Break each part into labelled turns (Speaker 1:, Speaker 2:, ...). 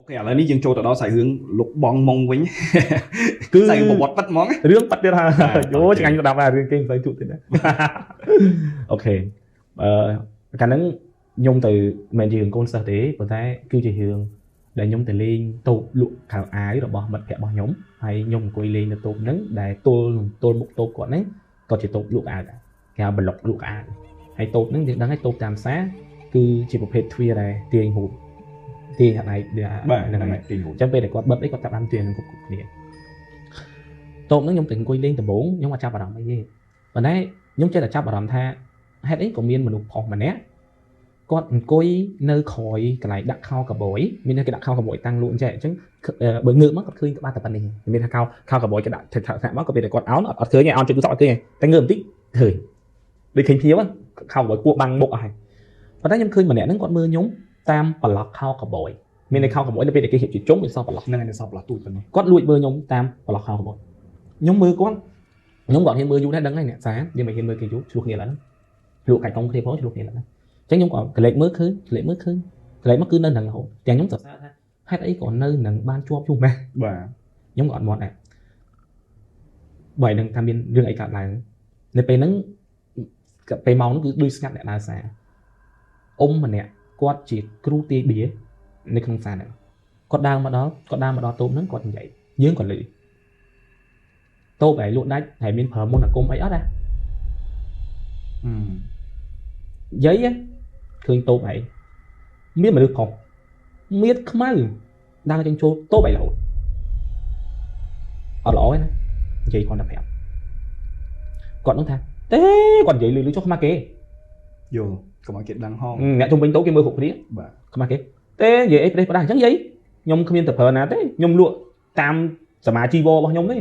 Speaker 1: OK ឥឡូវនេះយើងចូលទៅដល់សាច់រឿងលោកបងម៉ុងវិញ
Speaker 2: គឺ
Speaker 1: សាច់រឿងប្រវត្តិពិតហ្មង
Speaker 2: រឿងប៉ាត់ទៀតហើយ
Speaker 1: បាទ
Speaker 2: យោឆ្ងាញ់ស្ដាប់ហើយរឿងគេមិនសូវជក់ទេណា OK អឺកាលហ្នឹងខ្ញុំទៅមិនមែនជារឿងកូនសិស្សទេប៉ុន្តែគឺជារឿងដែលខ្ញុំទៅលេងតូបលក់ខោអាវរបស់មិត្តភ័ក្តិរបស់ខ្ញុំហើយខ្ញុំអង្គុយលេងនៅតូបហ្នឹងដែលទល់ទល់មុខតូបគាត់ហ្នឹងក៏ជាតូបលក់ខោអាវដែរគេហៅប្លុកលក់ខោអាវហើយតូបហ្នឹងយើងដឹងហើយតូបតាមផ្សារគឺជាប្រភេទទ្វារដែលទាញរូបទាញហត់ឯង
Speaker 1: បាទ
Speaker 2: ហ្នឹងហើយ
Speaker 1: ទីមួយ
Speaker 2: អញ្ចឹងពេលដែលគាត់បិទអីគាត់ចាប់ដើមទាញនឹងគ្រប់គ្រប់គ្នាតូបហ្នឹងខ្ញុំទៅអង្គុយលេងដំបូងខ្ញុំអត់ចាប់អារម្មណ៍អីទេប៉ុន្តែខ្ញុំចេះតែចាប់អារម្មណ៍ថាហេតុអីក៏មានមនុស្សប្រុសម្នាក់គាត់អង្គុយនៅក្រោយកន្លែងដាក់ខោកាបយមានន័យគេដាក់ខោកាបយតាំងលក់អញ្ចឹងអញ្ចឹងបើងើបមកគាត់ឃើញក្បាលតែប៉ុណ្នេះមានថាខោកាបយគេដាក់ថ្នាក់មកក៏ពេលដែលគាត់អោនអត់ឃើញទេអោនចុចទូរស័ព្ទអត់ឃើញទេតែងើបបន្តិចឃើញដូចឃើញភ្ញៀវខោកាបយគួរបាំងមុខអស់ហើយប៉ុន្តែខ្ញុំឃើញម្នាក់ហ្នឹងគាត់មើលខ្ញុំតាមប្លុកខោកាបយមានន័យខោកាបយនៅពេលដែលគេរៀបជាជុំវាសល់ប្លុក
Speaker 1: ហ្នឹងហើយសពឡាទូចប៉ុណ្ណេះ
Speaker 2: គាត់លួចមើលខ្ញុំតាមប្លុកខោកាបយខ្ញុំមើលគាត់ខ្ញុំក៏អត់ហ៊ានមើលយូរដែរដឹងហើយអ្នកសារយើងមិនហ៊ានមើលគេយូរឆ្លោះគ្នាឡើងលក់កាច់កុងគ្នាផងឆ្លោះគ្នាឡើងអញ្ចឹងខ្ញុំក៏កលេចមើលឃើញកលេចមើលឃើញកលេចមកគឺនៅនឹងរហូតទាំងខ្ញុំសរសើរថាហេតុអីក៏នៅនឹងបានជាប់យូរម៉េះ
Speaker 1: បាទ
Speaker 2: ខ្ញុំក៏អត់មាត់ដែរបើឲ្យដឹងថាមានរឿងអីកើតឡើងនៅពេលហ្នឹងពេលម៉ោងហ្នឹងគឺដូចស្ងាត់អ្នកដើរសារអ៊ំម្នាក់គាត់ជាគ្រូទាយបៀនៅក្នុងផ្សារហ្នឹងគាត់ដើរមកដល់គាត់ដើរមកដល់តូបហ្នឹងគាត់និយាយយើងក៏លឺតូបឯងលក់ដាច់ហើយមានប្រើមន្តអាគមអីអត់ណា
Speaker 1: អឺ
Speaker 2: និយាយឃើញតូបឯងមានមនុស្សប្រុសមៀតខ្មៅដើរចេញចូលតូបឯងរហូតអត់ល្អទេណានិយាយគាត់តែប្រាប់គាត់នឹងថាទេគាត់និយាយលឺៗចុះខ្មាស់គេ
Speaker 1: យល់កុំឲ្យគេដឹងហង
Speaker 2: អ្នកជុំវិញតូបគេមើលគ្រប់គ្នា
Speaker 1: បាទ
Speaker 2: ខ្មាស់គេទេនិយាយអីប្រេះផ្ដាស់អញ្ចឹងយាយខ្ញុំគ្មានទៅប្រើណាទេខ្ញុំលក់តាមសមាជីវរបស់ខ្ញុំទេ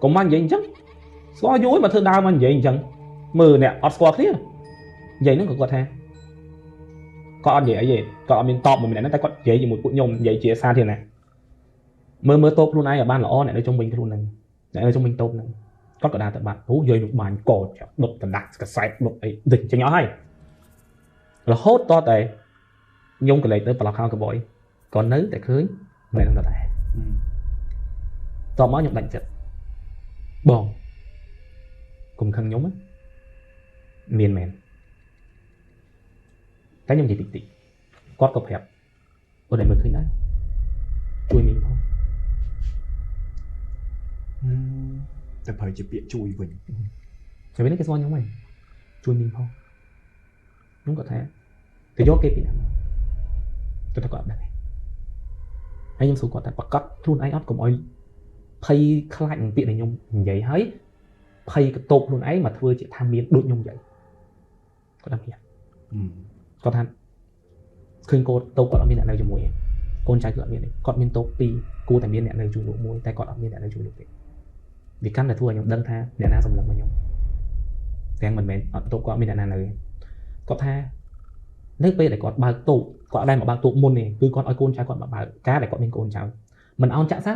Speaker 2: កុំមកនិយាយអញ្ចឹងស្គាល់យូរមកធ្វើដើមមកនិយាយអញ្ចឹងមើលអ្នកអត់ស្គាល់គ្នានិយាយហ្នឹងក៏គាត់ថាគាត់អត់និយាយអីទេគាត់អត់មានតបមួយម្នាក់ហ្នឹងតែគាត់និយាយជាមួយពួកខ្ញុំនិយាយជាសាធារណៈមើលមើលតូបខ្លួនឯងឲ្យបានល្អអ្នកនៅជុំវិញខ្លួនហ្នឹងអ្នកនៅជុំវិញតូបហ្នឹងគាត់ក៏ដើរទៅបាត់អូយាយនោះបាញ់កដុតកណ្ដាស់កសែតដុតអីដេញចេញអស់ហើយរហូតតតែខ្ញុំក៏លេចទៅប្លុកខោកបយក៏នៅតែឃើញម្នាក់ហ្នឹងដដែល តមកខ្ញុំដាច់ចិត្តបងកុំខឹងខ្ញុំណាមានមែនតែខ្ញុំនិយាយតិចតិចគាត់ក៏ប្រាប់អូនឯងមើលឃើញដែរជួយមីងផង
Speaker 1: តែប្រើជាពាក្យជួយវិញ
Speaker 2: តែវិញគេស្គាល់ខ្ញុំហើយជួយមីងផងខ្ញុំក៏ថាទៅយកគេពីណាមកទៅតែគាត់អត់ដឹងទេហើយខ្ញុំសួរគាត់ថាប្រកាសខ្លួនឯងអត់កុំឲ្យភ័យខ្លាចនឹងពាក្យដែលខ្ញុំនិយាយហើយភ័យកតោបខ្លួនឯងមកធ្វើជាថាមានដូចខ្ញុំនិយាយគាត់ថាមានគាត់ថាឃើញកូនតូបគាត់អត់មានអ្នកនៅជាមួយទេកូនចៅគឺអត់មានទេគាត់មានតូបពីរគួរតែមានអ្នកនៅជួយលក់មួយតែគាត់អត់មានអ្នកនៅជួយលក់ទេវាកាន់តែធ្វើឲ្យខ្ញុំដឹងថាអ្នកណាសម្លឹងមកខ្ញុំទាំងមិនមែនអត់តូបគាត់អត់មានអ្នកណានៅទេគាត់ថានៅពេលដែលគាត់បើកតូបគាត់អត់ដែលមកបើកតូបមុនទេគឺគាត់ឲ្យកូនចៅគាត់មកបើកការដែលគាត់មានកូនចៅមិនអោនចាក់សោ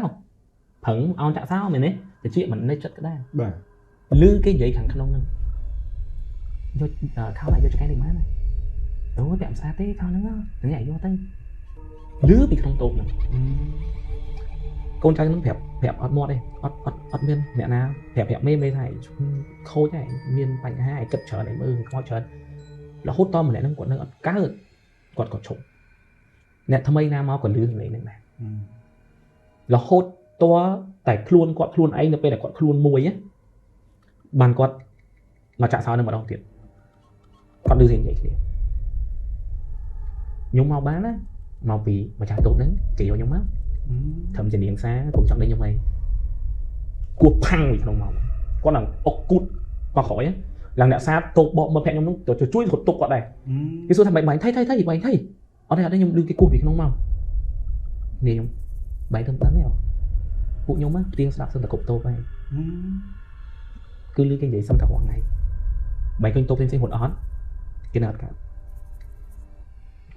Speaker 2: ប្រឹងអោនចាក់សោមែនទេតិចមិននៅចិត្តក៏ដែរ
Speaker 1: បាទ
Speaker 2: ឮគេនិយាយខាងក្នុងហ្នឹងយកខោណាយកចង្កេះនេះបានណាអូយពាក់មិនស្អាតទេខោហ្នឹងហ្នឹងឯងយកទៅឮពីក្នុងតូបហ្នឹងកូនចៅហ្នឹងប្រាប់ប្រាប់អត់មាត់ទេអត់អត់អត់មានអ្នកណាប្រាប់ប្រាប់មេមេថាខូចហើយមានបញ្ហាឯងគិតច្រើនឯងមើលខ្មោចច្រើនរហូតតម្នាក់ហ្នឹងគាត់នៅអត់កើតគាត់ក៏ឈប់អ្នកថ្មីណាមកក៏ឮសំឡេងហ្នឹងដែររហូតតតែខ្លួនគាត់ខ្លួនឯងនៅពេលដែលគាត់ខ្លួនមួយណាបានគាត់មកចាក់សោនឹងម្ដងទៀតគាត់ឮសេងនិយាយគ្នាខ្ញុំមកបានណាមកពីម្ចាស់តូបហ្នឹងគេយកខ្ញុំមកត្រឹមជានាងសាកុំចង់ដេញខ្ញុំអីគោះផាំងពីក្នុងមកគាត់នឹងអុកគូតមកក្រោយឡើងអ្នកសាតូបបកមើលភ័ក្រខ្ញុំហ្នឹងទៅជួយរត់ទុកគាត់ដែរគេសួរថាបែងថៃថៃថៃបែងថៃអត់ទេអត់ទេខ្ញុំឮគេគោះពីក្នុងមកនេះខ្ញុំបែងទៅមិនដឹងទេពួកខ្ញុំផ្ទៀងស្ដាប់សឹងតែគ្រប់តូបហើយគឺឮគេនិយាយសឹងតែរាល់ថ្ងៃបែងឃើញតូបផ្សេងៗរត់អត់គេនៅអត់កើត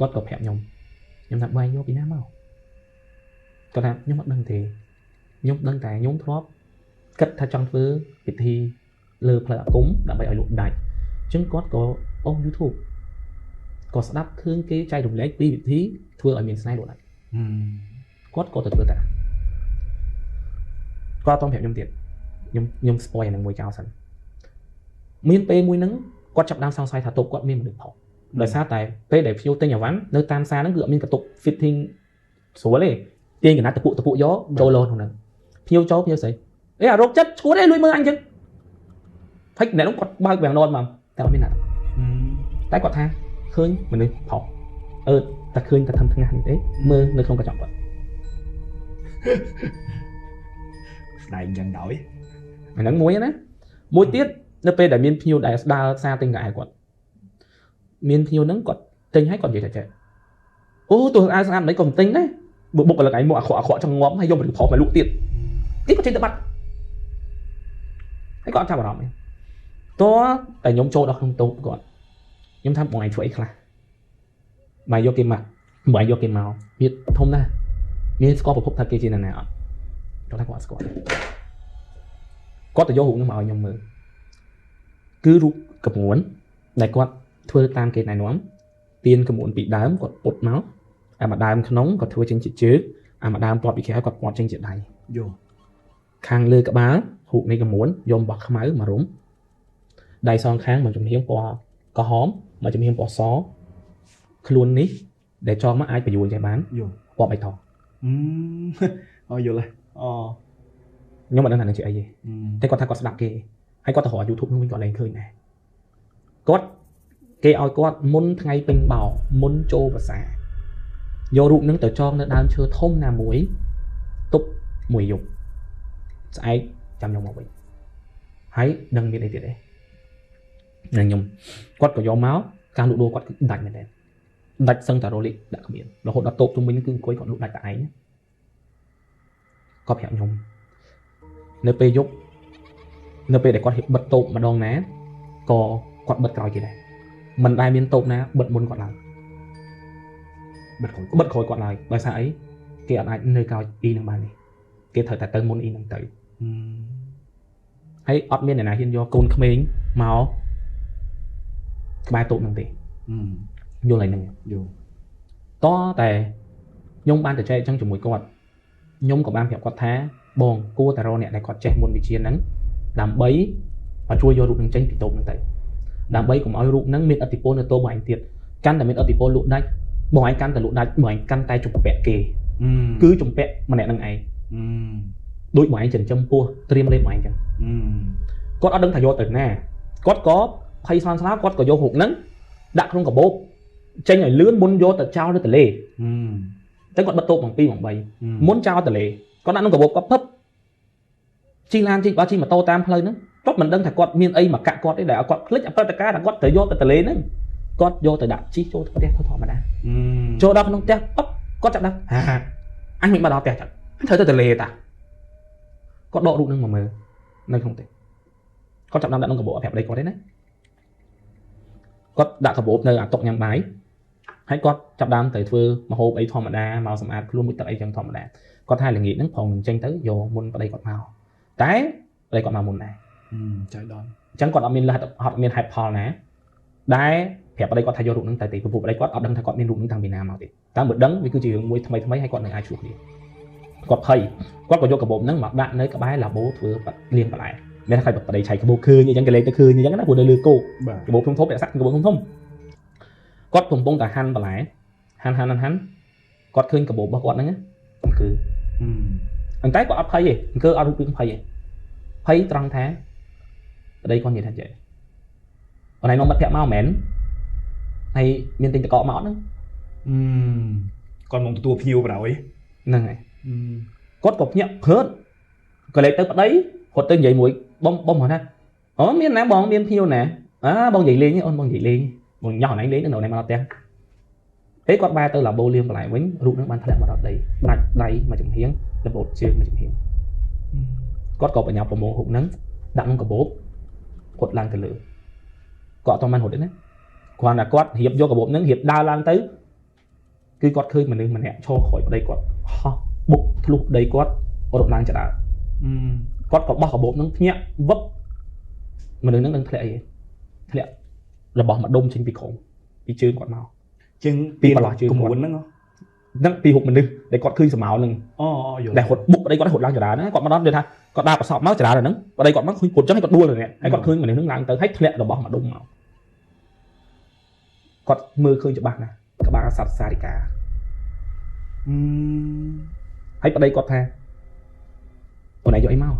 Speaker 2: គាត់ក៏ប្រាប់ខ្ញុំខ្ញុំថាបែងយកពីណាមកគាត់ថាខ្ញុំអត់ដឹងទេខ្ញុំដឹងតែខ្ញុំធ្លាប់គិតថាចង់ធ្វើពិធីលើផ្លូវអាគមដើម្បីឲ្យលក់ដាច់អញ្ចឹងគាត់ក៏អូស YouTube ក៏ស្ដាប់ឃើញគេចែករំលែកពីវិធីធ្វើឲ្យមានស្នេហ៍លក់ដាច់ គាត់ក៏ទៅធ្វើតាគាត់អត់តប្រាប់ខ្ញុំទៀតខ្ញុំ spoil អានឹងមួយចោលសិនមានពេលមួយហ្នឹងគាត់ចាប់ដើមសង្ស័យថាតូបគាត់មានមនុស្សផងដោយសារតែពេលដែលភ្ញៀវទិញអីវ៉ាន់នៅតាមផ្សារហ្នឹងគឺអត់មានកន្ទប់ fitting ស្រួលទេទាញកណាត់តពុតពុយកចូលលោក្នុងហ្នឹងភ្ញៀវចូលភ្ញៀវស្អីអេអារោគចិត្តឈួតឯងលួចមើលអញចឹងហើយអ្នកនោះគាត់បើកវាំងននមកតែអត់មានណាតែគាត់ថាឃើញមនុស្សផុសអឺតែឃើញតែធំថ្ងាសនេះទេមើលនៅក្នុងកញ្ចក់គាត់
Speaker 1: ស្ដែងយ៉ាងដោយ
Speaker 2: អាហ្នឹងមួយណាមួយទៀតនៅពេលដែលមានភ្ញៀវដែលដើរសារទិញកៅអៅគាត់មានភ្ញៀវហ្នឹងគាត់ទិញហើយគាត់និយាយថាចេះអូទោះអាវស្អាតមិនក៏មិនទិញដែរបុគ្គលិកឯងមកអាក្រក់អាក្រក់ចង់ងាប់ហើយយកមនុស្សប្រុសមកលក់ទៀតនេះគាត់ចេញទៅបាត់ហើយគាត់អត់ចាប់អារម្មណ៍ទេតោះតែខ្ញុំចូលដល់ក្នុងតូបគាត់ខ្ញុំថាបងឯងធ្វើអីខ្លះមកយកគេមកបងឯងយកគេមកវាធំណាស់មានស្គាល់ប្រភពថាគេជានរណាអត់គាត់ថាគាត់អត់ស្គាល់គាត់ទៅយករូបនោះមកឲ្យខ្ញុំមើលគឺរូបកមួនដែលគាត់ធ្វើតាមគេណែនាំទៀនកមួនពីដើមគាត់ពុតមកអាមួយដើមក្នុងគាត់ធ្វើចេញជាជើងអាមួយដើមព័ទ្ធពីក្រៅគាត់ព័ទ្ធចេញជាដៃ
Speaker 1: យោ
Speaker 2: ខាងលើក្បាលរូបនៃកមួនយកបោះខ្មៅមករំដៃសងខាងមួយចំហៀងពណ៌ក្រហមមួយចំហៀងពណ៌សខ្លួននេះដែលចងមកអាចបញ្យួរចេះបានពណ៌បៃតង
Speaker 1: អូយល់ហើយអូ
Speaker 2: ខ្ញុំមិនដឹងថានឹងជាអីទេតែគាត់ថាគាត់ស្ដាប់គេហើយគាត់ទៅរក YouTube នោះវិញគាត់លែងឃើញដែរគាត់គេឲ្យគាត់មុនថ្ងៃពេញបោមុនចូលភាសាយករូបនឹងទៅចងនៅដើមឈើធំណាមួយទប់មួយយប់ស្អែកចាំខ្ញុំមកវិញហើយដឹងមានអីទៀតទេនឹងខ្ញុំគាត់ក៏យកមកការលក់ដូរគាត់គឺដាច់មែនទេដាច់សឹងតែរលីកដាក់គ្មានរហូតដល់តូបជុំវិញគឺអង្គុយគាត់លក់ដាច់តែឯងគាត់ប្រាប់ខ្ញុំនៅពេលយប់នៅពេលដែលគាត់បិទតូបម្ដងណាក៏គាត់បិទក្រោយគេដែរមិនដែលមានតូបណាបិទមុនគាត់ឡើយបិទក្រោយគាត់ឡើយដោយសារអីគេអត់អាចនៅក្រោយអ៊ីនឹងបានទេគេត្រូវតែទៅមុនអ៊ីនឹងទៅហើយអត់មានអ្នកណាហ៊ានយកកូនក្មេងមកក្បែរតូបនឹងទេយល់ហើយនឹង
Speaker 1: យល់
Speaker 2: តតែខ្ញុំបានទៅចែកអញ្ចឹងជាមួយគាត់ខ្ញុំក៏បានប្រាប់គាត់ថាបងគួរតែរកអ្នកដែលគាត់ចេះមុនវិជ្ជាហ្នឹងដើម្បីមកជួយយករូបនឹងចេញពីតូបហ្នឹងទៅដើម្បីកុំឲ្យរូបហ្នឹងមានឥទ្ធិពលនៅតូបបងឯងទៀតកាន់តែមានឥទ្ធិពលលក់ដាច់បងឯងកាន់តែលក់ដាច់បងឯងកាន់តែជំពាក់គេគឺជំពាក់ម្នាក់នឹងឯងដូចបងឯងចិញ្ចឹមពោះត្រៀមលេបបងឯងចឹងគាត់អត់ដឹងថាយកទៅណាគាត់ក៏ភ័យស្មានស្លាវគាត់ក៏យករូបហ្នឹងដាក់ក្នុងកាបូបចេញឲ្យលឿនមុនយកទៅចោលនៅទន្លេតែគាត់បិទតូបម៉ោង2ម៉ោង3មុនចោលទន្លេគាត់ដាក់ក្នុងកាបូបគាត់ភឹបជិះឡានជិះបើជិះម៉ូតូតាមផ្លូវហ្នឹងគាត់មិនដឹងថាគាត់មានអីមកកាក់គាត់ទេដែលឲ្យគាត់ភ្លេចអព្រឹត្តិការណ៍ថាគាត់ត្រូវយកទៅទន្លេហ្នឹងគាត់យកទៅដាក់ជិះចូលទៅផ្ទះធម្មតាចូលដល់ក្នុងផ្ទះអប់គាត់ចាប់ដល់ហាអញមិនមកដល់ផ្ទះចឹងត្រូវទៅទន្លេតាគាត់ដករូបហ្នឹងមកមើលនៅក្នុងផ្ទះគាត់ចាប់ដាក់ក្នុងកាបូបអត់ប្រាប់ប្តីគាត់ទេណាគាត់ដាក់កាបូបនៅអាតុញ៉ាំបាយហើយគាត់ចាប់ដើមទៅធ្វើម្ហូបអីធម្មតាមកសម្អាតខ្លួនមួយទឹកអីចឹងធម្មតាគាត់ថាល្ងាចហ្នឹងប្រងនឹងចេញទៅយកមុនប្តីគាត់មកតែប្តីគាត់មកមុនដែរ
Speaker 1: ចៃដន្យ
Speaker 2: អញ្ចឹងគាត់អត់មានលទ្ធអត់មានហេតុផលណាដែលប្រាប់ប្តីគាត់ថាយករូបហ្នឹងទៅទេព្រោះប្តីគាត់អត់ដឹងថាគាត់មានរូបហ្នឹងតាំងពីណាមកទេតាមបើដឹងវាគឺជារឿងមួយថ្មីថ្មីហើយគាត់នឹងអាចជួបគ្នាគាត់ភ័យគាត់ក៏យកកាបូបហ្នឹងមកដាក់នៅក្បែរឡាបូធ្វើលាងបន្លែមានថាប្តីឆៃកាបូបឃើញអញ្ចឹងគេលេងទៅឃើញអញ្ចឹងណាព្រោះនៅលើគោកាបូបធំធំអ្នកសាក់កាបូបធំធំគាត់កំពុងតែហាន់បន្លែហាន់ហាន់ហាន់គាត់ឃើញកាបូបរបស់គាត់ហ្នឹងអង្គើអន្តែគាត់អត់ភ័យទេអង្គើអត់រូបរាងភ័យទេភ័យត្រង់ថាប្តីគាត់និយាយថាចេះអូនឯងនាំមិត្តភក្តិមកមែនហើយមានទិញតកកមកអត់ហ្នឹង
Speaker 1: គាត់មកទទួលភ្ញៀវបណ្ដោយ
Speaker 2: ហ្នឹងហើយគាត់ក៏ភ្ញាក់ព្រឺតក៏លេចទៅប្តីរត់ទៅនិយាយមួយបងបងហ្នឹងណាអូមានណាបងមានភ្ញៀវណាអើបងនិយាយលេងអូនបងនិយាយលេងបងញ៉ោះអូនឯងលេងនៅអូនឯងមកដល់ផ្ទះពេលគាត់បែរទៅឡាបូលាងបន្លែវិញរូបហ្នឹងបានធ្លាក់មកដល់ដីដាច់ដៃមួយចំហៀងរបូតជើងមួយចំហៀងគាត់ក៏បញ្ញាប្រមូលរូបហ្នឹងដាក់ក្នុងកាបូបគាត់ឡើងទៅលើគាត់អត់បានរត់ទេណាគ្រាន់តែគាត់រៀបយកកាបូបហ្នឹងរៀបដើរឡើងទៅគឺគាត់ឃើញមនុស្សម្នាក់ឈរក្រោយប្តីគាត់ហោះបុកធ្លុះប្តីគាត់រត់ឡើងចដើគាត់ក៏បោះកាបូបហ្នឹងភ្ញាក់វឹបមនុស្សហ្នឹងនឹងធ្លាក់អីធ្លាក់របស់មួយដុំចេញពីក្រោមពីជើងគាត់មក
Speaker 1: ជើងពីប្រឡោះជើងគាត់ហ្នឹង
Speaker 2: ហ្នឹងពីរូបមនុស្សដែលគាត់ឃើញស្រមោលហ្នឹង
Speaker 1: អូយល់
Speaker 2: ដែលរត់បុកប្តីគាត់រត់ឡើងចរាណាគាត់មកដល់និយាយថាគាត់ដើរប្រសពមកចរាដល់ហ្នឹងប្តីគាត់មកឃើញរត់ចឹងហើយគាត់ដួលទៅនេះហើយគាត់ឃើញមនុស្សហ្នឹងឡើងទៅហើយធ្លាក់របស់មួយដុំមកគាត់មើលឃើញច្បាស់ណាស់ក្បាលសត្វសារិកាហើយប្តីគាត់ថាអូនឯងយកអីមក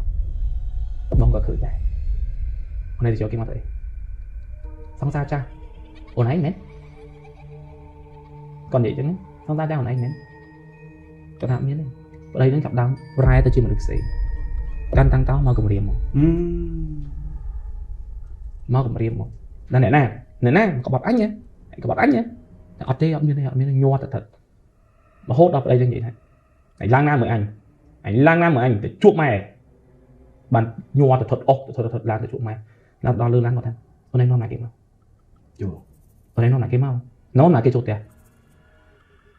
Speaker 2: បងក៏ឃើញដែរអូនឯងទៅយកគេមកទៅអីសង្សារចាស់អូនឯងមែនគាត់និយាយចឹងសង្សារចាស់អូនឯងមែនគាត់ថាមានទេប្តីនឹងចាប់ដើមប្រែទៅជាមនុស្សផ្សេងកាន់តាំងតោមកគម្រាមមកមកគម្រាមមកដល់អ្នកណាអ្នកណាក្បត់អញក្បត់អញអត់ទេអត់មានទេអត់មានញ័រទៅថិតរហូតដល់ប្តីនឹងនិយាយថាអញឡើងណាមើលអញអញឡើងណាមើលអញទៅជួបម៉ែបានញ័រទៅថត់អស់ទៅថត់ឡើងទៅជួបម៉ែឡើងដល់លើឡើងគាត់ថាអូនឯងនាំណាគេមក
Speaker 1: យល់
Speaker 2: អូនឯងនាំណាគេមកនាំណាគេចូលផ្ទះ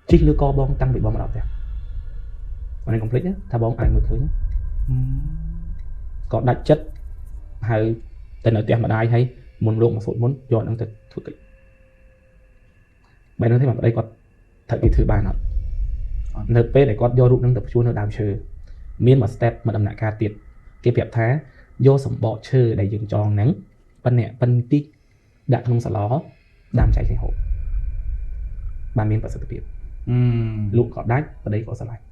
Speaker 2: ជីកលើកបងតាំងពីបងមកដល់ផ្ទះអូនឯងកុំភ្លេចថាបងអាចមើលឃើញក៏ដាច់ចិត្តហើយទៅនៅផ្ទះម្ដាយហើយមុនលោកមកសូត្រមុនយកនឹងទៅធ្វើកិច្ចបែរនឹងទេបាទប្តីគាត់ត្រូវគេធ្វើបានអត់នៅពេលដែលគាត់យករូបនឹងទៅព្យួរនៅដើមឈើមានមួយ step មួយដំណាក់កាលទៀតគេប្រាប់ថាយកសម្បកឈើដែលយើងចងហ្នឹងប៉ុណ្ណេះប៉ុន្តិចដាក់ក្នុងសាឡដើមចែកគ្នាហូបបានមានប្រសិទ្ធភាពលក់ក៏ដាច់ប្តីក៏ស្រឡាញ់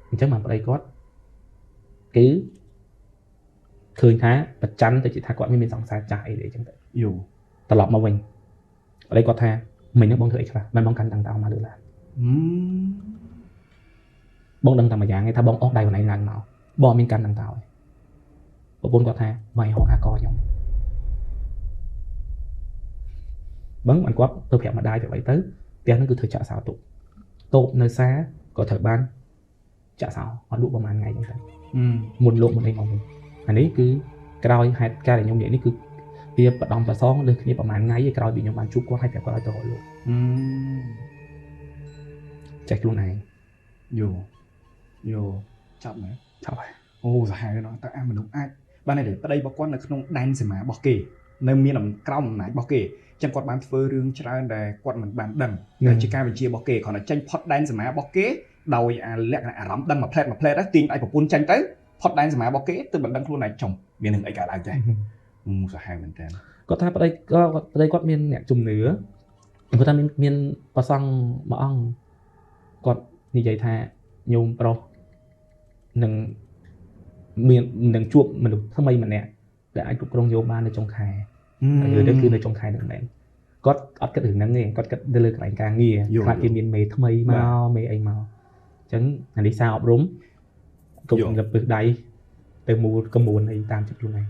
Speaker 2: អញ្ចឹងបានប្តីគាត់គឺឃើញថាប្រច័នទៅជាថាគាត់មានសង្សារចាស់អីអីចឹងទៅ
Speaker 1: យូ
Speaker 2: ត្រឡប់មកវិញប្តីគាត់ថាមិញហ្នឹងបងធ្វើអីខ្លះមិនបងកាន់តាំងតោមកលើឡានបងដឹងតែមួយយ៉ាងឯងថាបងអស់ដៃខ្លួនឯងឡើងមកបងមានកាន់តាំងតោឯងប្រពន្ធគាត់ថាបាយហកអាកខ្ញុំបងបានគាត់ទៅប្រាប់ម្ដាយទៅអីទៅផ្ទះហ្នឹងគឺធ្វើចាក់សោទុកតូបនៅសាក៏ត្រូវបានចាក់សោអត់លក់ប្រហែលថ្ងៃចឹងទៅមុនលោកមុនអីមកវិញអានេះគឺក្រោយហេតុការណ៍ដែលខ្ញុំនិយាយនេះគឺវាបដំប្រសងលើគ្នាប្រហែលថ្ងៃឯក្រោយពីខ្ញុំបានជួបគាត់ហើយប្រាប់គាត់ឲ្យទៅរកលោកចេះខ្លួនឯង
Speaker 1: យោយោចាប់មែន
Speaker 2: ចាប់ហើយ
Speaker 1: អូសាហាវណាស់តើអាមនុស្សអាចបានតែប្តីរបស់គាត់នៅក្នុងដែនសីមារបស់គេនៅមានក្រោមអំណាចរបស់គេអញ្ចឹងគាត់បានធ្វើរឿងច្រើនដែលគាត់មិនបានដឹងតែជាការបញ្ជារបស់គេគ្រាន់តែចេញផុតដែនសីមារបស់គេដោយអាលក្ខណៈអារម្មណ៍ដឹងមួយផ្លែតមួយផ្លែតហ្នឹងទាញឲ្យប្រពន្ធចេញទៅផុតដែនសីមារបស់គេទើបមិនដឹងខ្លួនឯងចំមាននឹងអីកើតឡើងចេះសាហាវមែនតើ
Speaker 2: គាត់ថាប្តីគាត់មានអ្នកជំនឿគាត់ថាមានប្រសង់មួយអង្គគាត់និយាយថាញោមប្រុសនឹងមាននឹងជួបមនុស្សថ្មីម្នាក់ដែលអាចគ្រប់គ្រងញោមបាននៅចុងខែហើយនេះគឺនៅចុងខែហ្នឹងមែនគាត់អត់គិតរឿងហ្នឹងទេគាត់គិតទៅលើកន្លែងការងារខ្លាចគេមានមេថ្មីមកមេអីមកអញ្ចឹងអានេះសារអប់រំគុំលពឹសដៃទៅមូលកមួនអីតាមចិត្តខ្លួនឯង